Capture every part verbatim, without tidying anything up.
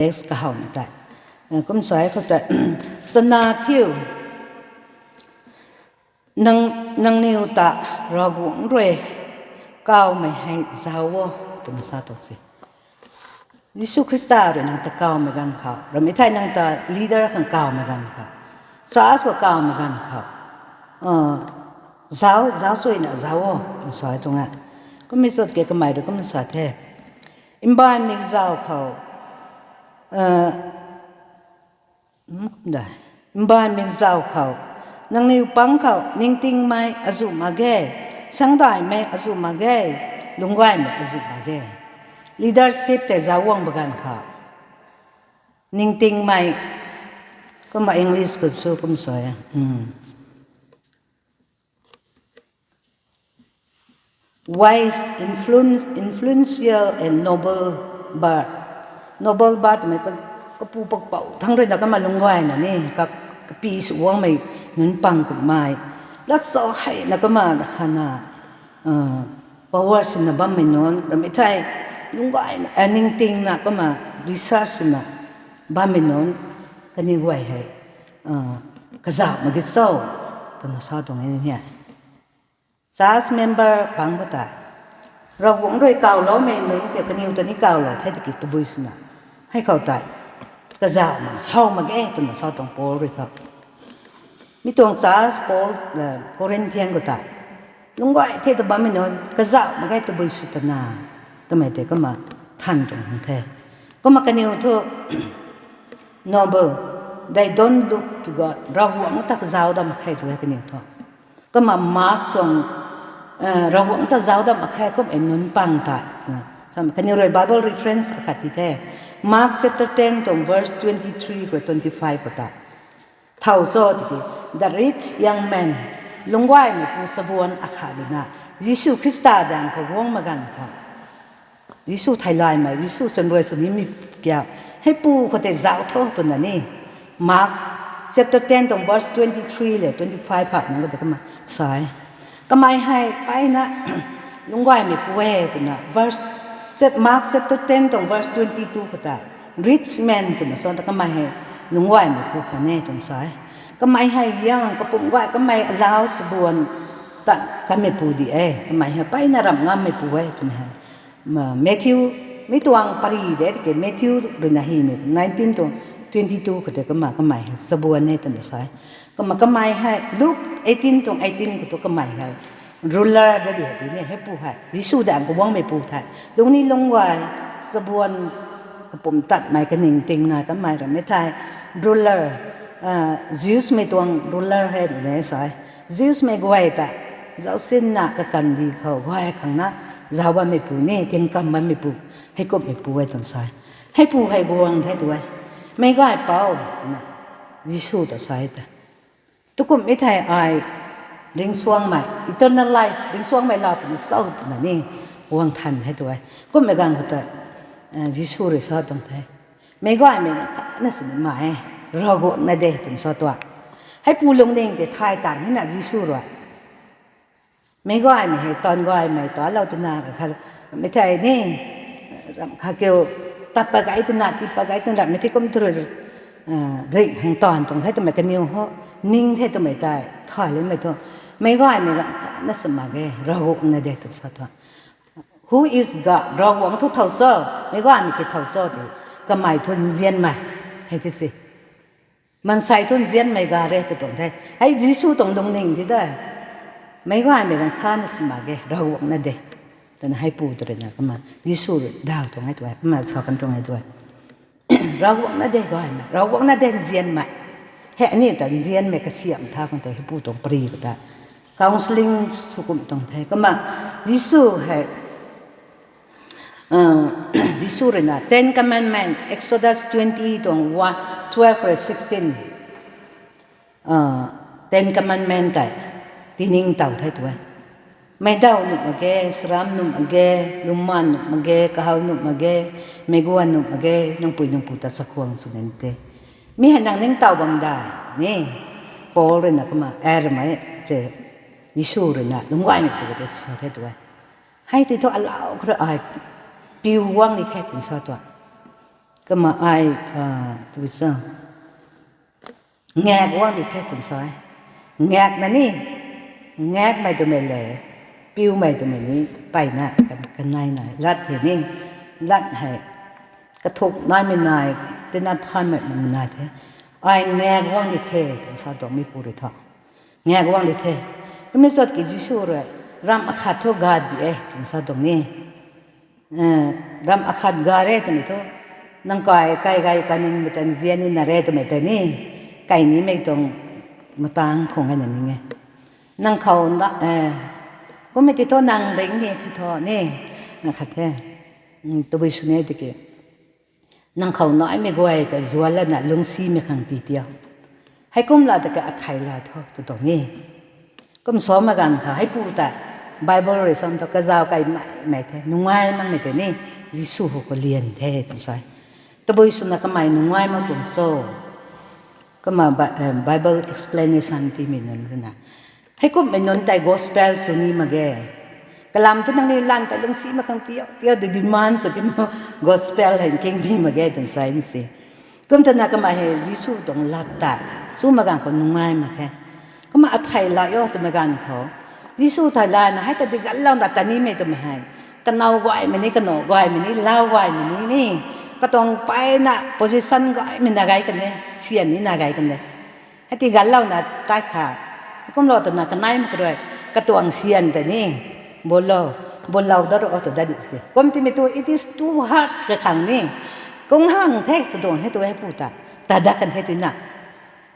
text kahawmei tei. Kum sa e khou tei, chana thiu, nang, nangniw ta Ravguangc rui kawmei hei zauc o, twna sa tuang se. Jisu Khrista rui nang ta kawmei ganv khou, ramei thei nang ta leader khang kawmei ganv khou, church khou kawmei ganv khou, zauc, zauc chuyna zauc o, sa tuang e. Kummei chut ke kamei rui kum sa the. Mbaanvmei zauc khou, mbaanvmei zauc khou, nangniw pang khou ningtingmei azuh mak ge, sangdaihmei azuh mak ge, lungcgaymei azuh mak ge. Leadership tei zauc guang ba ganv khou, ningtingmei, kumna English khou sw kum sa e, wise, influence, influential and noble birth. Noble birth twmei kapu pakpouc thangc rui na kumna lungcgayna ni, ka, kapi sw guangmei nunc pang kummei, lat sa heina kumna khana, power swna bammei nunc, ramei thei lungcgayna, ningtingna kumna research swna bammei nunc, kaniw guay hei kazauh mak ge cho, twna sa tuang e ni. Church member bangc khou tei, Ravguangc rui kawloumei nunc ke kaniw ta ni kawlou the tiki tabui swna, hei khou tei kazauh mak, how mak ge twna sa tuang Paul rui tho. Mi tuang church Paul, Corinthian khou tei, lungcgay the ta bammei nunc kazauh mak ge tabui sw twna, twmei tei kumna than tuang hang the. Kumna kaniw thu noble, they don't look to God. Ravguangc ta kazauh dam mak khe tu e kaniw thu. Kumna Mark tuang, Ravguangc ta zauc dam mak khe kum e nunc pang tei. Kaniw rui Bible reference akhat ti the. Mark chapter ten tuang verse twenty-three khou twenty-five khou tei, thow cho tiki, the rich young man, lungcgaymeipu sabuan akhat rui na Jisu Khrista daeng khou guang mak ganv khou, Jisu theilaymei, Jisu chanruai sw nimei kiu, heipu khou tei zauc tho twna ni, Mark chapter ten tuang verse twenty-three le twenty-five phat nunc khou tei kumna sa e. Kamei hei mpeyna lungcgaymeipu e twna, Mark chapter ten tuang verse twenty-two khou tei, rich man twna sa ta kamei hei lungcgaymeipu khat e twna sa e. Kamei hei yang kapumc guay kamei alau sabuan tat kanmeipu di e. Kamei hei mpeyna ramh ngammeipu e twmei hei Matthew, mi tuang pary de tiki Matthew rui na hymei nineteen tuang twenty-two khou tei kumna kamei hei sabuan e twna sa e. Kumna kamei hei Luke eighteen tuang eighteen khou tu kamei hei ruler de di hei tini, heipu hei Jisu daeng khou guangmeipu the. Lungning lungcgay, sabuan, kapumc tatmei kaningtingna kamei ramei thei ruler, Jewsmei tuang ruler hei di ne sa e. Jewsmei guay ta zaucsinna kakandih khou guay khang na zauc bammeipu ni, tingkam bammeipu, heikumhmeipu e twna sa e. Heipu hei guang the tu e. Meic gay pou, na, Jisu ta sa e ta, tukumhmei thei ai ringcsuangmei, eternal life, ringcsuangmei laa puni cho twna ni guang than the tu e. Kummei ganv khou ta Jisu rui sa tuang the, meic gaymei ganv khatna sini ma e, Ravguangc na de twna sa tuang. Heipu lungning tei thay tang hei na Jisu rui meic gaymei hei taanv gaymei talou twna kha, mei thei ni, ramh kha kiu, tat pat gay twna, tii pat gay twna, mei thei kum thu rui ringh hang taanv tuang the twmei kaniw ho ning the twmei tei thay limei thu, meic gaymei ganv khatna sini ma e, Ravguangc na de twna sa tuang. Who is God? Ravguangc thu thow cho, meic gaymei ki thow cho ti, kamei thu nzianmei hei ti se. Maansei thu nzianmei ga re tw tuang the. Hei Jisu tuang lungning di de, meic gaymei ganv khatna sini ma e, Ravguangc na de twna heipu ta rui na kumna Jisu rui daw tuang e tu e, kumna sa kan tuang e tu e. Ravguangc na de gaymei, Ravguangc na de nzianmei. Hei aniu ta nzianmei kasiam tha khang tei heipu tuang pary khou ta counselling sw kum tuang the. Kumna Jisu hei Jisu rui na Ten Commandment, Exodus twenty tuang one, twelve khou rui sixteen, Ten Commandment tei tiningtow the tu e. Meic daw nuh mak ge, saram nuh mak ge, lwmman nuh mak ge, kahaw nuh mak ge, meic guay nuh mak ge, nang pui nang pu ta chakhwang sw ni te. Mi hei nang ningtow bam da ni. Paul rui na kumna, e ramei, te, Jisu rui na lungc gaymeipu tei sa the tu e. Hei tei thu alau khou rui ai piu guang ni the twna sa tuang. Twna ai, ah, tw sa. Ngak guang di the twna sa e. Ngakna ni, ngakmei twmei le, piumei twmei ni, mpeyna kan, kanei nai. Lat hei ni, lat hei. Kathuk naimei nai, tina phanmei nai the. Ai ngak guang di the, twna sa tuang mi pu rui thu. Ngak guang di the. Kum e chat ki Jisu rui, ram akhat thu ga di e, twna sa tuang ni. Eh, ram akhat ga re twmei thu, nang kai, kai gay kaningmei tan zian ni na re twmei tei ni, kai nimei tuang matang khang e na ning e. Nang khou na, eh, kum e ti thu nang ring ni ti thu ni, nang khat the. Hmm, tabui sw ni tiki. Nang khou naimei guay ta zuan lana lungcsimei khang tii tia. Heikum la ta ka athei la thu, tw tuang ni. Kum sa ma ganv kha, heipu ta Bible rui sam thu kazauh kai mei, mei the, nungai makmei tei ni, Jisu hu khou lian the, tw sa e. Tabui swna kamei nungai mak tuang cho. Kumna Bi-, eh, Bible explanation tiimei nunc rui na. Heikumhmei nunc tei gospel sw ni mak ge. Kalam thu nangniw lan ta lungcsimei khang tia, tia de demand sa ti mo, gospel hei king ni mak ge, twna sa e si. Kum twna kamei hei Jisu tuang lat ta, sw ma ganv khou nungai mak khe. Kumna athei la o twmei ganv khou. Jisu thei lana hei ta di ganlou na ta nimei twmei hei. Kanow gaymei ni, kanow gaymei ni, lau gaymei ni ni. Katuang mpeyna position gaymei na gay kan e, sian ni na gay kan e. Hei ti ganlouna tai kha. Kumlou twna kanei mak rui, katuang sian tei ni. Bulou, bulou dat ru o tw dat di se. Kum timei thu, it is too hard kakhang ni. Kung hang the, tw tuang hei tu heipu ta. Ta dat kan the twna.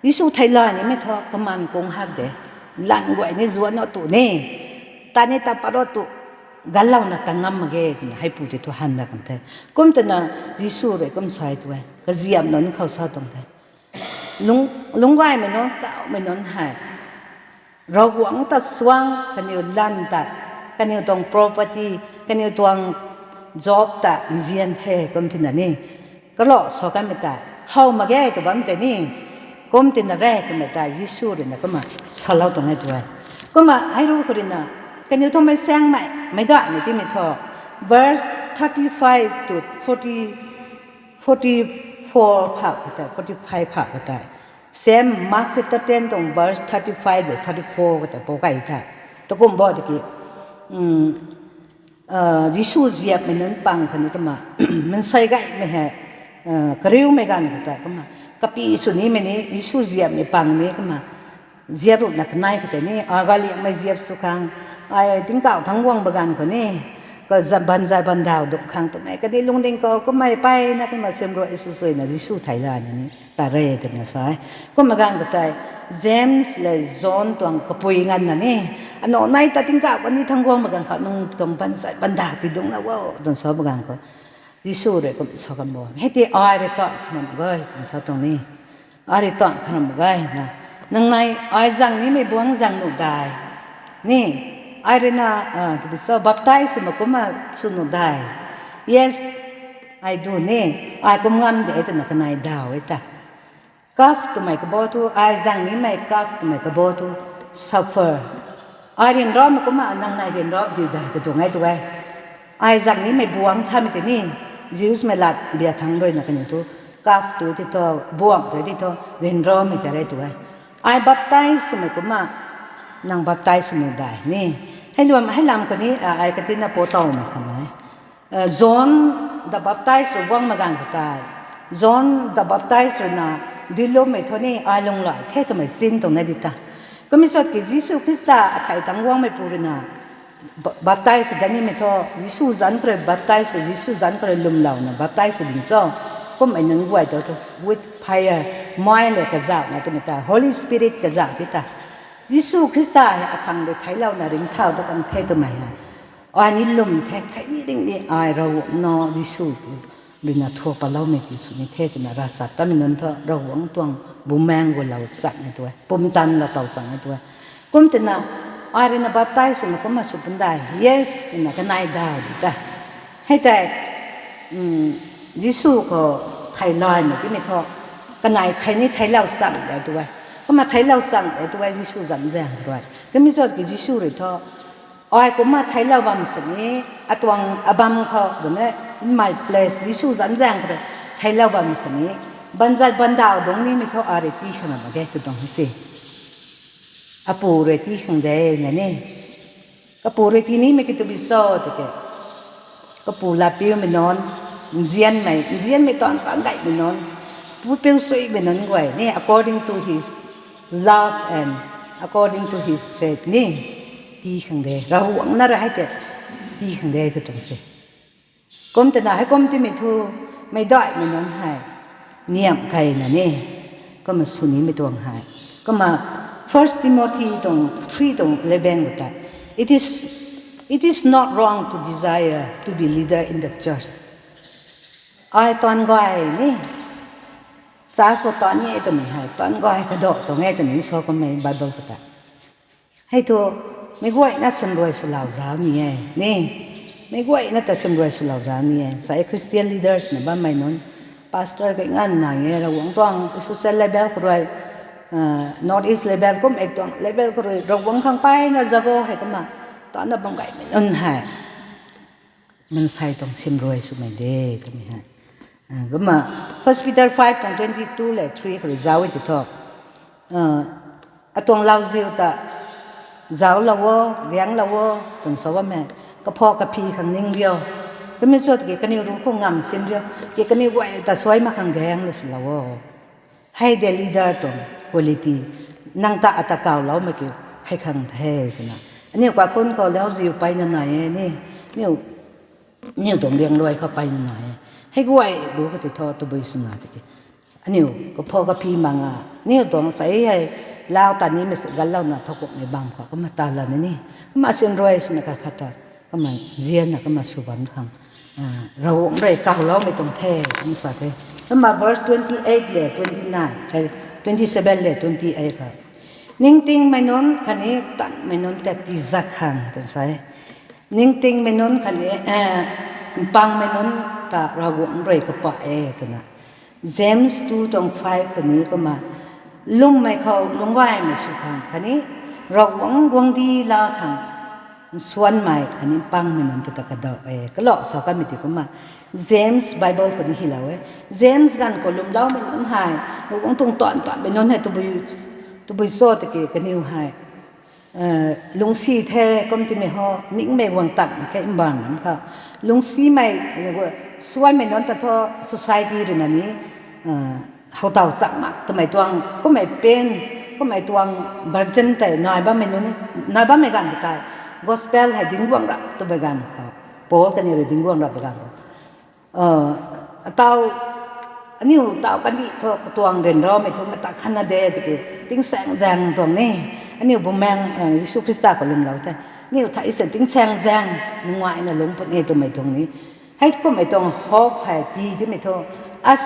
Jisu thei la nimei thu, kaman kung hak de. Lan guay ni zuan o tu ni. Ta ni ta pat o tu. Ganlouna ta ngam mak ge, twna heipu tei thu han dat kan the. Kum twna Jisu rui kum sa e tu e. Kaziap nunc khou sa tuang the. Lung, lungc gaymei nunc, kawmei nunc hei. Ravguangc ta suang, kaniw lan ta, kaniw tuang property, kaniw tuang job ta nzian the, kum tina ni. Kalou sa kanmei ta, how mak ge tw bam tei ni. Kum tina re twmei ta, Jisu rui na kumna, salou tuang e tu e. Kumna, hei ru khou rui na, kaniw thu mei saengmei, meic datmei timei thu. Verse thirty-five to forty, forty-four pha khou tei, forty-five pha khou tei. Same Mark chapter ten tuang verse thirty-five le thirty-four khou tei pou kai the. Takum bo tiki, um, ah, Jisu ziapmei nunc pang khatni kumna, mansei gaymei hei, ah, kariumei ganv khou tei kumna, kapi sw nimei ni, Jisu ziapmei pang ni kumna, ziap ruhna kanei khou tei ni, a, galiangmei ziap sw khang, ai tingkauh thangc guang ba ganv khou ni, ka za-, banzai bandaw dungc khang twmei, kaniw lungding khou kummei mpeyna kumna siamruai sw suina Jisu thei la ni ni, ta re twna sa e. Kumna ganv khou tei, James le John tuang kapui nganvna ni, anu nai ta tingkauh kani thangc guang ba ganv khou nang tuang banzai bandaw ti dungcna o, twna sa ba ganv khou. Jisu rui kum sa kan bo. Hei ti ai rui tuang khanam gay, twna sa tuang ni. Ai rui tuang khanam gay na. Nang nai ai zang nimei buangc zang nuh dai. Ni, ai rui na, ah, tw bi sa, baptize sw mak kumna sw nuh dai. Yes, I do ni. Ai kum ngam de twna kanei daw e ta. Cup twmei kabo thu, ai zang nimei cup twmei kabo thu, suffer. Ai ryanramei kumna nang nai ryanra diu dai tw tuang e tu e. Ai zang nimei buangc thamei tei ni, Jews mei lat bia thangc rui na kaniw thu, cup tu ti thu, buangc tu ti thu, ryanramei ta re tu e. Ai baptize swmei kumna, nang baptize sw nuh dai ni. Hei lam, hei lam khou ni, a, ai katina pou tawmei khang e. Eh, John the Baptist rui guang mak ganv khou tei. John the Baptist rui na, dilummei thu ni ai lunghlaic the twmei sin tuang na di ta. Kumna chat ki Jisu Khrista athei tangc guangmei pu rui na, ba-, baptize sw dat nimei thu, Jisu zanc khou rui baptize sw, Jisu zanc khou rui lwmlouna baptize sw ding cho. Kummei nunc guay tu thu with fire, mei le kazauh na twmei ta, Holy Spirit kazauh di ta. Jisu Khrista hei akhang rui theiclouna ringcthau dat kan the twmei hei. Ai ni lwm the, thei ni ring ni ai Ravguangc na Jisu rui na thua patloumei ti sw ni the twna ravchaptatmei nunc thu Ravguangc tuang bumaengc gulou chang e tu e, pumtan lou tow chang e tu e. Kum twna, ai rui na baptize swna kumna sw pun dai, yes, twna kanei daw di ta. Hei tei, um, Jisu khou theilaymei timei thu, kanei thei ni theiclou chang de tu e. Kumna theiclou chang de tu e Jisu zanc zaeng khou rui. Kumna chat ki Jisu rui thu, ai kumna theiclou bam sini, atuang abam khou, bam e, in my place, Jisu zanc zaeng khou rui. theilou bam sini, banzat bandau dungc nimei thu arui tii khang na mak ge tw tuang se. Apu rui tii khang de na ni. Kapu rui tii nimei ki tw bi cho tiki, kapu latpiumei nunc, nzianmei, nzianmei tuang tuang gaymei nunc, pupil suimei nunc guay ni, according to his love and according to his faith ni, tii khang de, Ravguangc na rui hei tei tii khang de tw tuang se. Kum twna hei kum timei thu, meicdaihmei nunc hei niamh keyna ni, kumna sw nimei tuang hei, kumna First Timothy tuang three tuang eleven khou ta, it is, it is not wrong to desire to be leader in the church. Ai taanv gay ni, church khou taanv e twmei hei taanv gay kadaw tuang e twna ni sa kummei Bible khou ta. Hei thu, meic guayna simruai swlou zauc ni e ni. Meic guayna ta simruai swlou zauc ni e. Sa e Christian leaders na bammei nunc, pastor kei nganv nai e, Ravguangc tuang social level khou rui, North East level kum e tuang level khou rui Ravguangc khang peyna zago hei kumna taanna bam gaymei nunc hei mansei tuang simruai swmei de twmei hei, kumna First Peter five tuang twenty two le three khou rui zauc e ti thu, atuang lauziu ta zauclou o, riangclou o, twna sa bammei, kapha kaphi khang ning riu. Kumna cho tiki kaniw ruc khou ngam sin riu, ki kaniw guay ta suai mak khang gaengna swlou o. Hei de leader tuang quality, nang ta ata kawloumei kiu hei khang the twna. Aniu kakun khou lauziu peyna nai e ni, aniu, aniu tuang riangluai khou peyna nai e. Hei guay ruc khou ti thu tabui swna tiki, aniu kapha kaphi mak nga, aniu tuang sa e hei, lau ta nimei si ganlouna thowkumhmei bang khou kumna ta lana ni, kumna simruai swna kakhat ta, kumna nzianna kumna sw bam khang, Ravguangc rui kawloumei tuang the kumna sa the. Kumna verse twenty eight le twenty nine, twenty seven le twenty eight khou, ningtingmei nunc khatni tanmei nunc ta tizak khang twna sa e. Ningtingmei nunc khatni mpangmei nunc ta Ravguangc rui kapa e twna James two tuang five khou ni kumna, lwmmei khou lungcgaymei sw khang khatni Ravguangc guangcdic laa khang nsuanmei khatni mpangmei nunc ta ta kadaw e. Kalou sa kamei ti kumna James Bible khou ni hylou e. James ganv khou lwmloumei nunc hei, Ravguangc tuang taanv tanmei nunc hei, tabui cho tiki kaniw hei lungcsi the kum timei ho, ningmei guang tanmei khe mbaanv nunc khou, lungcsimei, suanmei nunc ta thu society ruina ni, how taw chak mak twmei tuang kummei pain, kummei tuang burden tei nai bammei nunc, nai bammei ganv khou tei, gospel hei dinc guang rap twmei ganv khou, Paul kaniw rui dinc guang rap ganv khou, taw, aniu taw kandih thu katuang ryanramei thu mata khatna de tiki, tingsaengzaeng tuang ni, aniu Bumaengh Jisu Khrista khou lwmlou the, aniu thei sa tingsaengzaeng nungaina lungc puni twmei tuang ni, hei kummei tuang hope hei tii timei thu, as,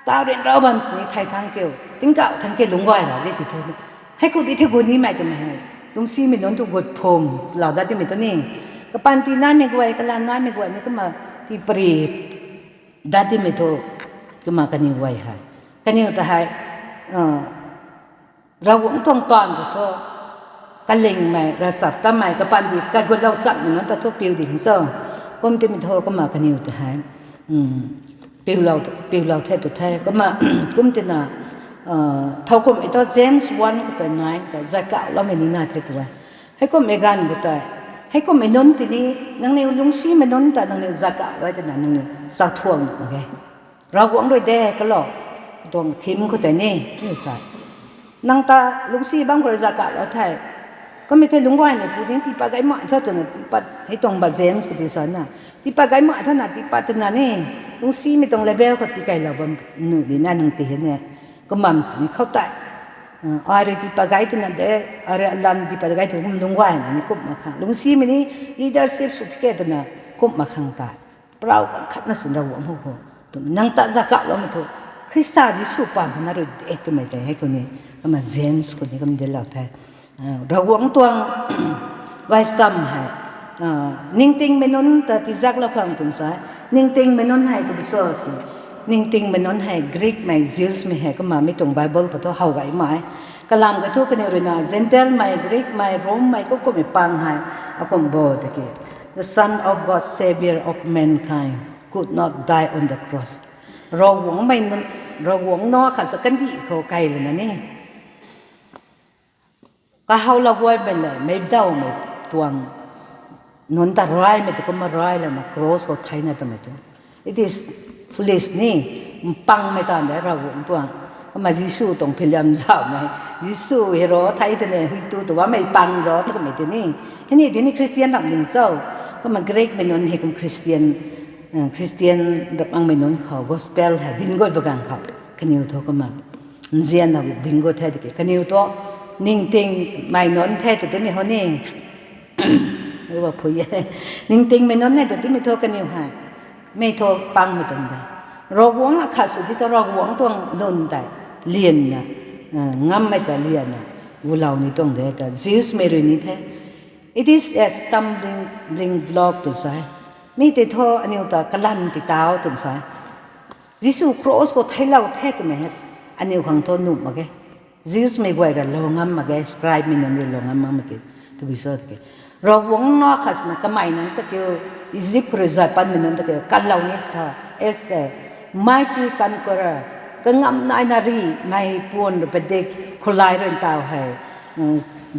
taw ryanra bam sini thei thangc kiu, tingkauh thangc kiu lungc guay ra de ti thu, hei khou di thi gu nimei twmei hei, lungcsimei nunc thu gut phum lou dat timei thu ni, kapanty naimei guay, kalan naimei guay ni kumna tii pary dat timei thu, kumna kaniw guay hei, kaniw ta hei, Ravguangc tuang taanv khou thu, kalingmei, ravchaptatmei, kapanty kagutlou chapmei nunc ta thu piu ding cho, kum timei thu kumna kaniw ta hei, piulou the tw the, kumna, kum tina, thowkumhmei thu James one khou tei nine ta zaykauhloumei ni nai the tw e. Heikumhmei ganv khou tei, heikumhmei nunc tini, nangniw lungcsimei nunc ta nangniw zaykauhlou e twna nangniw chakthuang mak ge. Ravguangc rui de kalou, tuang theme khou tei ni, ni tei, nang ta lungcsi bam khou rui zaykauhlou the. Kummei thei lungc guaymei pu ding tiipat gaymei thu twna tiipat hei tuang ba James khou ti sana, tiipat gaymei thana tiipat twna ni, lungcsimei tuang level khou tikeylou bam nuh di na nang ti hei ni, kumna sini khou tei, ai rui tiipat gay twna de, ai rui alan tiipat gay twna kum lungc guaymei ni kumna khang, lungcsimei ni leadership sw tike twna kumna khang tei, parau kang khatna sin Ravguangc khou khou, nang ta zaykauhloumei thu, Khrista Jisu paan khou na rui de twmei tei hei khou ni, kumna James khou ni kum delou the. Ravguangc tuang gaychamv hei, ningtingmei nunc ta tizaklou khang twna sa, ningtingmei nunc hei tw bi cho ki, ningtingmei nunc hei Greekmei, Jewsmei hei kumna mi tuang Bible khou thu how gaymei, kalam kei thu kaniw ruina Gentilemei, Greekmei, Romemei, kumkummei pang hei, akum bo tiki, the Son of God, Saviour of mankind, could not die on the cross. Ravguangc mei, Ravguangc nac khat sa kandih khou kai lana ni. Kahawlou guay mei le, meic dawmei tuang nunc ta raymei tu kumna ray lana cross khou theina twmei tu. It is foolish ni, mpangmei tan de Ravguangc tuang. Kumna Jisu tuang philiam zaumei. Jisu hei ro thei tene, hui tu tu bammei pang zo twmei tei ni. Hei ni tei ni Christian ram ding cho. Kumna Greek mei nunc hei kum Christian, Christian ram angmei nunc khou gospel hei dinc guay bagang khou. Kaniw thu kumna nzian na dinc guay the tiki. Kaniw thu ningtingmei nunc the tw timei ho ni. Phui e. Ningtingmei nunc e tw timei thu kaniw hei. Mei thu pangmei tuang de. Ravguangc akhat sw di thu Ravguangc tuang lun tei lianna, ngammei ta lianna gulou ni tuang de ta Jews mei rui ni the. It is a stumbling block tw sa e. Mi tei thu aniw ta kalanv pi tau tw sa e. Jisu cross khou theiclou the twmei hei aniw khang thu nuh mak ge. Jews mei guay ra lou ngam mak ge, scribe mei nunc rui lou ngam mak mak ge, tabui cho tiki. Ravguangc nac khat swna kamei nunc ta kiu, Egypt khou rui zay patmei nunc ta kiu kanlou ni ta tha, as a mighty conqueror, kangamnaina rih mei puan rui padik khoulai rui ntaw hei,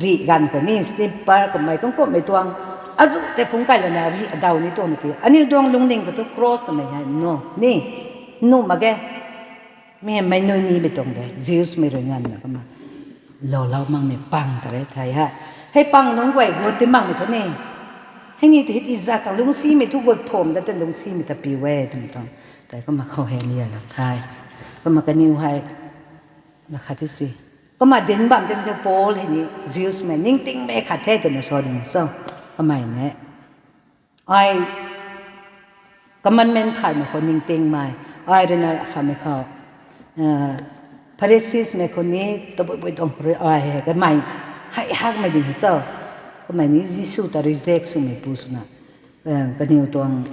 rih ganv khou ni slipper kamei kungkummei tuang, azuh tei phungc kai lana rih adaw ni tuang na ki. Aniu tuang lungning khou thu cross twmei hei nuh ni, nuh mak ge. Mi hei meic nunc nimei tuang de, Jews mei rui nganvna kumna loulou makmei pang ta re thei hei. Hei pang nunc guay gut ti makmei thu ni. Hei ni tu hei ti za khang lungcsimei thu gut pham da tei lungcsimei ta piu e twmei tuang. Tei kumna khou hei lialou the. Kumna kaniw hei, na khat ti si. Kumna dinc bam tei Paul hei ni Jews mei ningtingmei khat the twna sa ding cho. Kamei ne. Ai commandment khaymei khou ningtingmei. Ai ruina khamei khou, Pharisees mei khou ni, tabui bui tuang khou rui ai hei kamei hei hakmei ding cho. Kamei ni Jisu ta reject swmei pu swna, kaniw tuang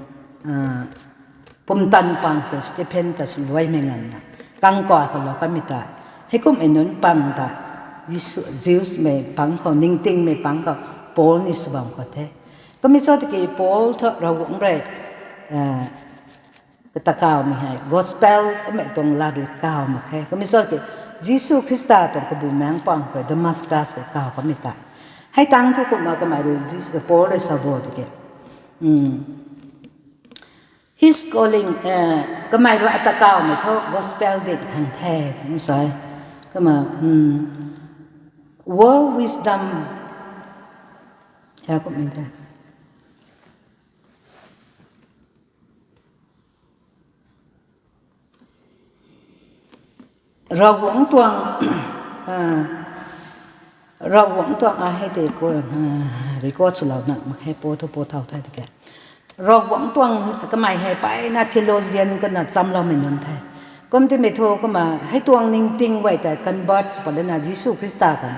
pumtan pang khou Stephen ta swluaimei nganvna kangkay khou lou kamei tei. Heikummei nunc pang ta, Jews mei pang khou, ningtingmei pang khou, Paul ni sw bam khou the. Kamei cho tiki Paul thu Ravguangc rui kata kawmei hei, gospel kamei tuang lat rui kaw mak khe. Kamei cho tiki Jisu Khrista tuang kabumaengc pang khou Damascus khou kaw kamei tei. Hei tang thu kumna kamei rui Jisu, Paul rui sa bo tiki. His calling, kamei rui ata kawmei thu gospel dit khang the, kum sa e. Kumna, world wisdom, ya kummei ta. Ravguangc tuang, Ravguangc tuang a hei tei khou, record swlou na mak khe po thu po thau the tiki. Ravguangc tuang kamei hei mpeyna theologian kana chamloumei nunc the. Kum timei thu kumna hei tuang ningting guay tei convert sw pat lana Jisu Khrista khang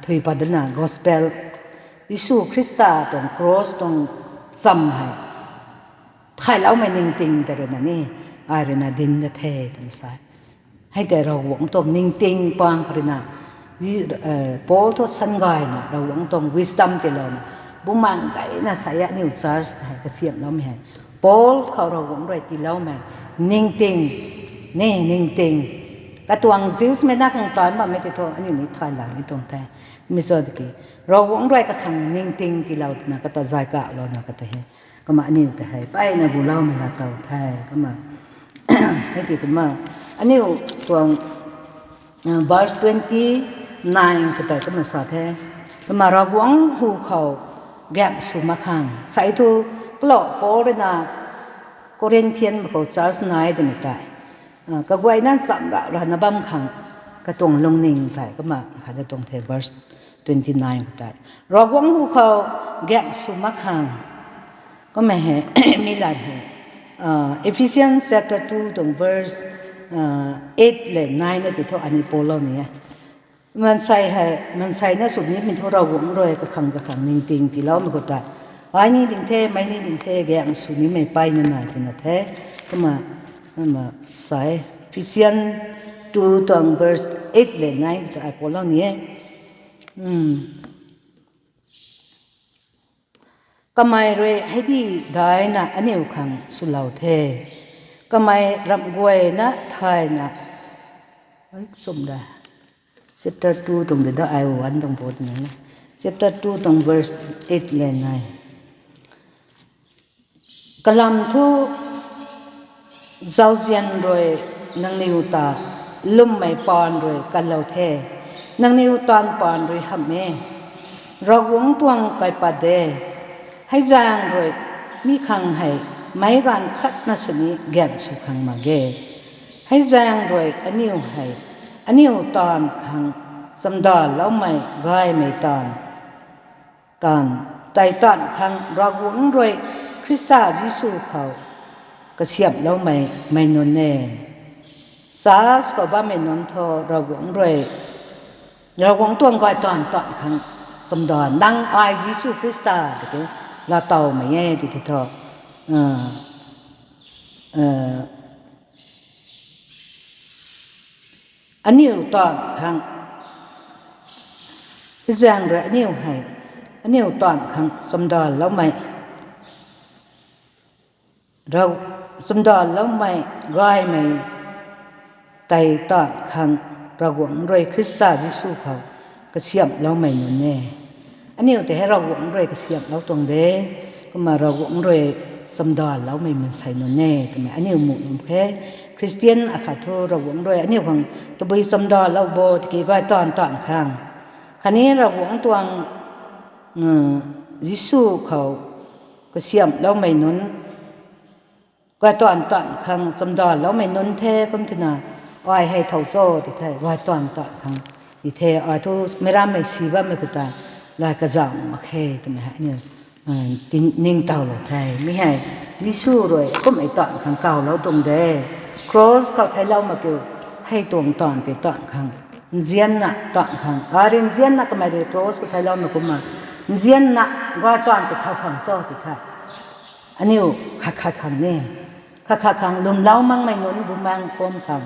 thui pat lana gospel, Jisu Khrista tuang cross tuang cham hei thayloumei ningting tei ruina ni, ai ruina dinc da the twna sa e. Hei tei Ravguangc tuang ningting pang khou ruina, Paul thu sangayna Ravguangc tuang wisdom tiilouna, bumaengc gayna sa e aniu church hei kasiamhloumei hei. Paul khou Ravguangc rui tiiloumei ningting, ni ningting. Katuang Jews mei na khang taanc bammei tei thu aniu ni thayloumei tuang the. Mi cho tiki, Ravguangc rui kakhang ningting tiilou twna kata zay kalouna kata hei. Kumna aniu tei hei mpeyna guloumei laa tow the. Kumna, hei tiki kumna, aniu tuang verse twenty nine kata kumna sa the. Kumna Ravguangc hu khou gaeng sw mak khang. Sa e thu, kalou Paul ruina Corinthian mei khou church nai twmei tei, kaguayna chamv ra rana bam khang katuang lungning tei kumna khat da tuang the verse twenty nine khou tei. Ravguangc hu khou gaeng sw mak khang. Kumna hei, mi lat hei, Ephesians chapter two tuang verse eight le nine na tei thu ani palou ni e. Maansei hei, maansei na sw nimei thu Ravguangc rui kakhang kakhang ningting tiiloumei khou tei, ai ni ding the, mei ni ding the, gaeng sw nimei mpeyna nai tina the. Kumna, kumna sa e, Ephesians two tuang verse eight le nine khou tei ai palou ni e. Kamei rui hei di daihna aniu khang swlou the. kamei ramh guayna thayna, ai, chum da. Chapter two tuang de da, ai one tuang bo twna. Chapter two tuang verse eight le nai. Kalam thu zauzian rui nangniw ta lwmmei paan rui kalou the. Nangniw taanv paan rui hamh e. Ravguangc tuang kaipat de. Hei zaeng rui mi khang hei meic gaanv khatna sini gaeng sw khang mak ge. Hei zaeng rui aniu hei, aniu taanv khang chamdaloumei gaymei taanv, taanv, tei taanv khang Ravguangc rui Khrista Jisu khou kasiamhloumei mei nunc e. Church khou bammei nunc thu Ravguangc rui, Ravguangc tuang gay taanv taanv khang chamdan, nang ai Jisu Khrista tiki laatowmei e tiki thu, aniu taanv khang, zaeng rui aniu hei, aniu taanv khang chamdanloumei, chamdanloumei gaymei tei taanv khang Ravguangc rui Khrista Jisu khou kasiamhloumei nunc e. Aniu tei hei Ravguangc rui kasiamhlou tuang de, kumna Ravguangc rui chamdanloumei mansei nunc e twmei aniu muh num khe. Khristian akhat thu Ravguangc rui aniu khang tabui chamdanlou bo tiki gay taanv taanv khang, khatni Ravguangc tuang, Jisu khou kasiamhloumei nunc, gay taanv taanv khang chamdanloumei nunc the kum twna, ai hei thow cho ti the, gay taanv taanv khang ti the, ai thu meic rammei si bammei khou tei lay kazauh mak khe twmei hei aniu ningtowlou the. Mi hei Jisu rui kummei taanv khang kawlou tuang de. Cross khou theiclou mak kiu, hei tuang taanv tei taanv khang, nzianna taanv khang, ai rui nzianna kamei rui cross khou theicloumei kumna, nzianna gay taanv tei thow khang cho ti the. Aniu khat khat khang ni, khat khat khang lwmlou makmei nunc, bumaengc pumc khang,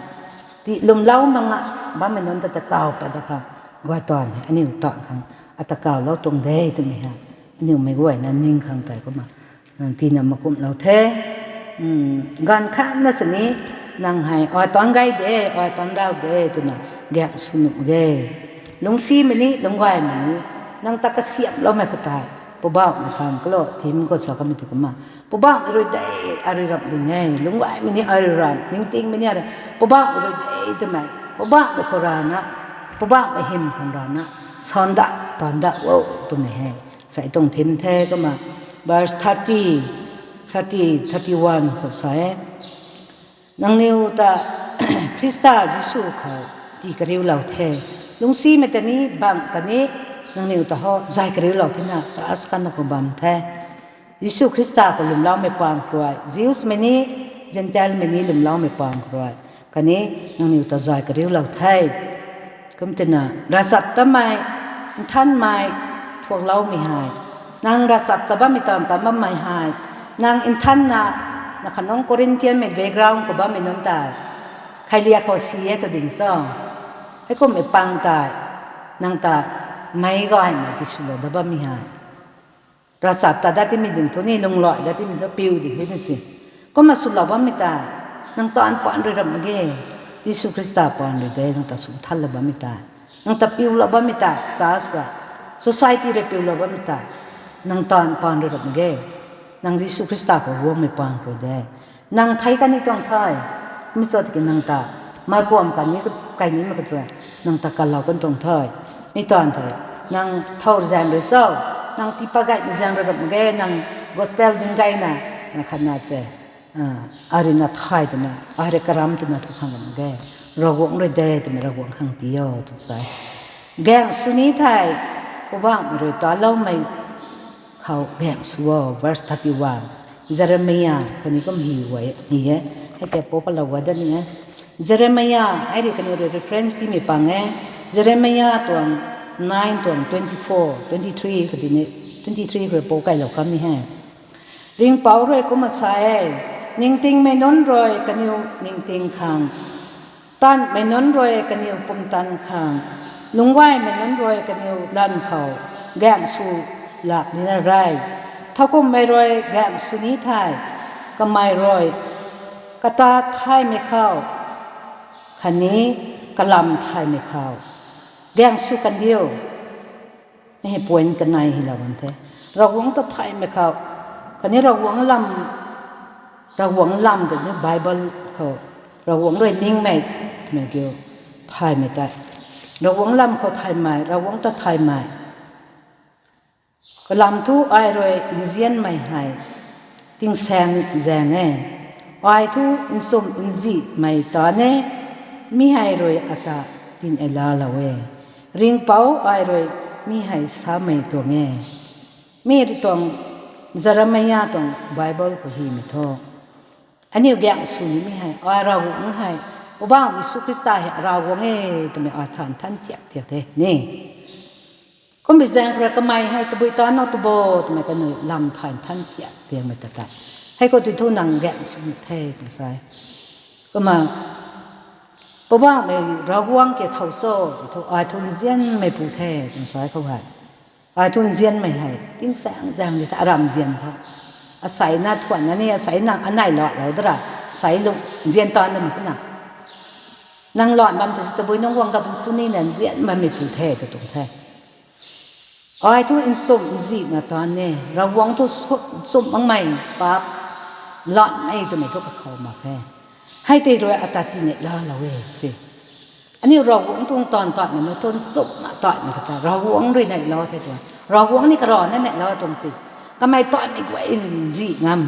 ti lwmlou mak nga bammei nunc ta ta kaw pat da khang, gay taanv hei aniu taanv khang ata kawlou tuang de twmei hei aniu meic guayna ning khang tei kumna, tina makumhlou the. Gaanv khatna sini nang hei ai taanv gay de, ai taanv rau de twna gaeng sw nuh mak ge. Lungcsimei ni lungcgaymei ni nang ta kasiamhloumei khou tei, Poubauhmei khang kalou thim khou sa kamei tu kumna, Poubauhmei rui de, ai rui ramh ding e. Lungcgaymei ni ai rui ramh, ningtingmei ni ai rui, Poubauhmei rui de twmei, Poubauhmei khou rana, Poubauhmei hym khang rana, sandat tandat o twmei hei sa tuang thim the kumna, verse thirty, thirty, thirty-one khou sa e. Nangniw ta Khrista Jisu khou tii kariulou the. Lungcsimei ta ni bangh ta ni nangniw ta ho zay kariulou thena church khatna khou bam the. Jisu Khrista khou lwmloumei paan khou rui, Jewsmei ni, Gentilemei ni lwmloumei paan khou rui, khatni nangniw ta zay kariulou the. Kum twna ravchaptatmei, nthanmei, thuakloumei hei, nang ravchap ta bammei taanv ta bammei hei, nang nthanna, na khanungc Corinthianmei background khou bammei nunc tei, kheiliak khou si e ta ding cho. Heikummei pang tei nang ta meic gaymei tiswlou dat bammei hei, ravchap ta dat timei ding thu ni, lunghlaic dat timei thu piu ding ni si. Kumna swlou bammei tei, nang taanv paan rui ramh mak ge. Jisu Khrista paan rui de nang ta sw nthanlou bammei tei, nang ta piulou bammei tei, church rui, society rui piulou bammei tei, nang taanv paan rui ramh mak ge. Nang Jisu Khrista khou guangmei paan rui de. Nang thei kani tuang the, mi cho tiki nang ta meic kuam kani, kai nimei khat rui nang ta kalou kan tuang the. Mi taanv the, nang thow zaeng rui cho, nang tii pat gaymei zaeng rui ramh mak ge, nang gospel ding gayna, na khatna se, ai rui na thay twna, ai rui karam twna sw khang ramh mak ge. Ravguangc rui de twmei Ravguangc khang tii o tw sa e. Gaeng sw ni thei, Poubauhmei rui taloumei khou gaeng sw o, verse thirty-one. Jeremiah khou ni kum hi e, hei tei pou palou guay dat ni e. Jeremiah, ai rui kaniw rui reference tiimei pang e. Jeremiah tuang nine tuang twenty-four, twenty-three khou tini, twenty-three khou rui pou kailou kham ni he. Ringhpouc rui kumna sa e, ningtingmei nunc rui kaniw ningting khang, tanmei nunc rui kaniw pumtan khang, lungcgaymei nunc rui kaniw lanv khou gaeng sw lak nina re. Thowkumhmei rui gaeng sw ni thei, kamei rui Kata thaymei khou, khatni kalam thaymei khou gaeng sw kan diu. Hei point kanei hei lou bam the. Ravguangc ta thaymei khou, khatni Ravguangc lam, Ravguangc lam tw the Bible khou, Ravguangc rui ningmei twmei kiu thaymei tei, Ravguangc lam khou thaymei, Ravguangc ta thaymei. Kalam thu ai rui nzianmei hei tingsaeng zaeng e. Ai thu nchumh nzihmei ta ne, mi hei rui ata tinei laalou e. Ringhpouc ai rui mi hei samei tuang e. Mi rui tuang Jeremia tuang Bible khou hymei thu, aniu gaeng sw nimei hei ai Ravguangc hei, Poubauhmei Jisu Khrista hei Ravguangc e twmei ai than than tiak tiak the ni. Kumbei zaeng khou rui kamei hei tabui ta na tu bo twmei kaniw lam thay than tiak tiakmei ta tei, hei khou tei thu nang gaeng sw ni the twna sa e. Kumna Poubauhmei Ravguangc ke thow cho tw thu ai thu nzianmeipu the twna sa e khou hei. Ai thu nzianmei hei tingsaeng zaeng di the, aram nzian tho. Asei na thuanna ni, asei na anei laalou dara, asei lung nzian ta namei kina. Nang lan bam ta si tabui nunc guang ta pun sw nina nzian bammeipu the tw tuang the. Ai thu nchumh nzihna ta ne, Ravguangc thu nchumh makmei paap lanmei twmei thu kakhou mak khe. Hei tei rui ata tinei laalou e si. Aniu Ravguangc tuang taanv tatmei na thu nchumhna tatmei kata Ravguangc rui neilou the tw. Ravguangc ni karana neilou tuang si. Kamei tatmei guay nzih ngam,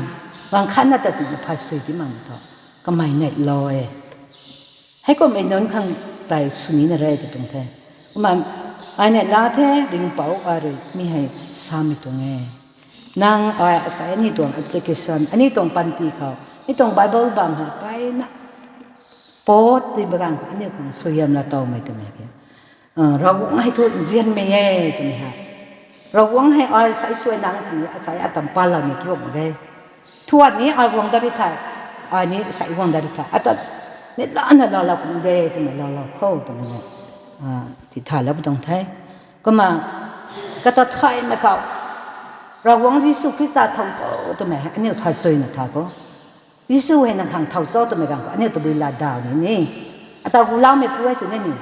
gaanv khatna ta tina phay sui ti mak thu, kamei neilou e. Heikummei nunc khang tei sw nina re tw tuang the. Kumna ai neila the, Ringhpouc ai rui mi hei samei tuang e. Nang ai asei aniu tuang application, aniu tuang panty khou, mi tuang Bible bam hei mpeyna pot ti baganv khou aniu khang suaihiam laa towmei twmei ke. Ravguangc hei thu nzianmei e twmei hei. Ravguangc hei ai asei suai nang sini asei atam paloumei tu mak ge. Thuan ni ai guang dat ri the, ai ni asei guang dat ri the. Ata ni lana laalou puni de twmei laalou khou twmei, tithaylou pu tuang the. Kumna kata thaymei khou, Ravguangc Jisu Khrista thow cho twmei hei aniu thay suina tha khou. Jisu hei nang khang thow cho twmei ganv khou aniu tabui laa daw ni ni. Ata gulaumeipu e tw ni ni.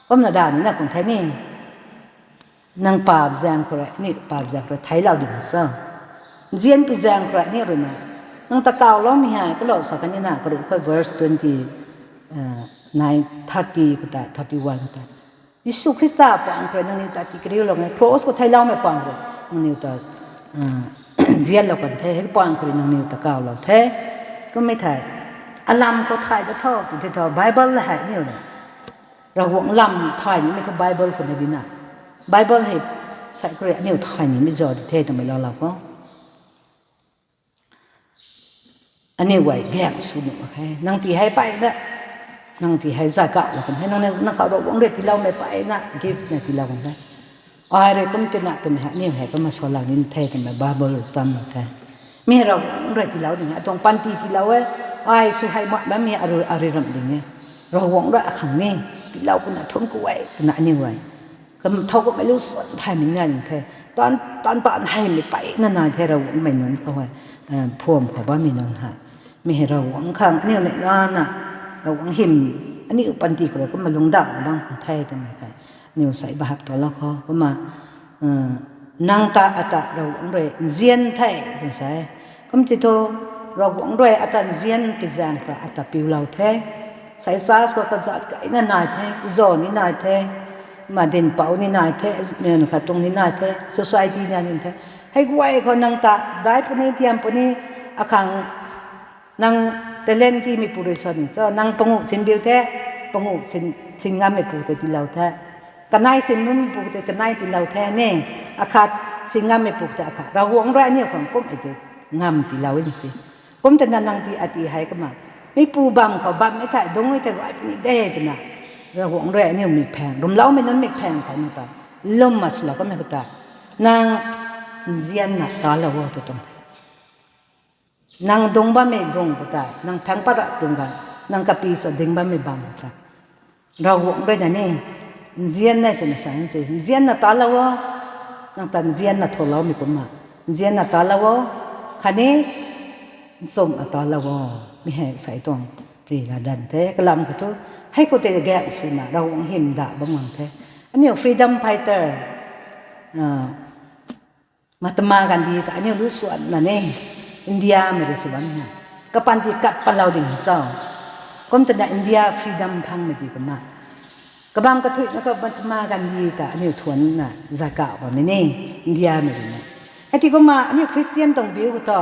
Kumna daw nina khang the ni. Nang paap zaeng khou rui, aniu paap zaeng khou rui theiclou ding cho. Nzianpui zaeng khou rui aniu rui na, nang ta kawloumei hei kalou sa kanina, karuh khou verse twenty, nine, thirty khou tei, thirty-one khou tei, Jisu Khrista pang khou rui nangniw ta tikariulou e, cross khou theicloumei pang khou rui nangniw ta nzianlou kan the, hei pang khou rui nangniw ta kawlou the. Kummei thei, alam khou thay da tho tw the tho, Bible hei aniu na Ravguangc lam thay nimei thu Bible khou na dina. Bible hei sai khou rui aniu thay nimei zauc di the twmei laalou khou. Aniu guay gaeng sw nuh mak khe. Nang ti hei mpeyna, nang ti hei zay kaulou kan the. Nang, nang khou Ravguangc rui tiiloumei mpeyna gift na tiilou kan the. Ai rui kum tina twmei hei aniu hei kumna salou ni the twmei Bible rui cham mak the. Mi hei Ravguangc rui tiilou ni hei atuang panty tiilou e. Ai sw hei mak bammei arui, arui ramh ding e. Ravguangc rui akhang ni tiilou kumna thun ku e twna aniu guay Kam, thow kummei lu suan thaymei nai ning the. Taanv, taanv, taanv heimei mpeyna nai the Ravguangc mei nunc khou hei, phuam khou bammei nunc hei. Mi hei Ravguangc khang aniu neih lana, Ravguangc hym, aniu panty khou rui kumna lungcdauhna bam khang the twmei hei aniu sei bahap talou khou. Kumna, nang ta ata Ravguangc rui nzian the twna sa e. Kum ti thu, Ravguangc rui ata nzian pi zaeng khou ata piulou the. Sei church khou kazat kaina nai the, zauc ni nai the, kumna dinhpouc ni nai the, katuang ni nai the, society ni nai the. Hei guay khou nang ta daic puni, tiam puni, akhang nang talent tiimeipu rui sa ni cho, nang panguh sinbiu the, panguh sin, sin ngammeipu tei tiilou the. Kanei sin ngammeipu tei kanei tiilou the ni, akhat sin ngammeipu tei akhat. Ravguangc rui aniu khang kum e tei ngam tiilou e si. Kum twna nang ti ati hei kumna, mipu bam khou bammei thei, dungc e thei guay puni de twna, Ravguangc rui aniu mikphaeng, rumloumei nunc mikphaeng khou nang ta lwmna swlou kamei khou ta, nang nzianna talou o tw tuang the. Nang dungc bammei dungc khou tei, nang phaeng pat ra tuang ganv, nang kapi sw ding bammei bam khou tei, Ravguangc rui na ni, nzian e twna sa se, nzianna talou o, nang ta nzianna thuloumei kumna, nzianna talou o, khatni Nchumh ata lou o, mi hei sei tuang pri ra dan the, kalam kha thu, hei khou tei gaeng swna Ravguangc hym da bam gang the. Aniu freedom fighter, Mahatma Gandhi ta aniu lu suanna ne, Indiamei rui sw bam na. Kapanty kat patlou ding cho. Kum twna India freedom phangmei di kumna. Kabam kathuina khou Mahatma Gandhi ta aniu thuanna zay kauh bammei ni, Indiamei rui na. Hei ti kumna aniu Christian tuang biu khou thu,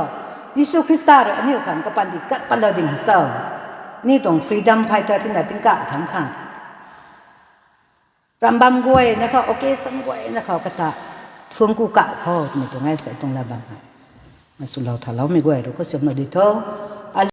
Jisu Khrista rui aniu khang kapanty kat patlou ding cho. Aniu tuang freedom fighter tina tingkauh thangc khang rambam guayna khou, occasion guayna khou kata thuanc ku kauh khou twmei tuang e sei tuang lat bam hei. Maswlou thaloumei guay rui khou siamlou di tho.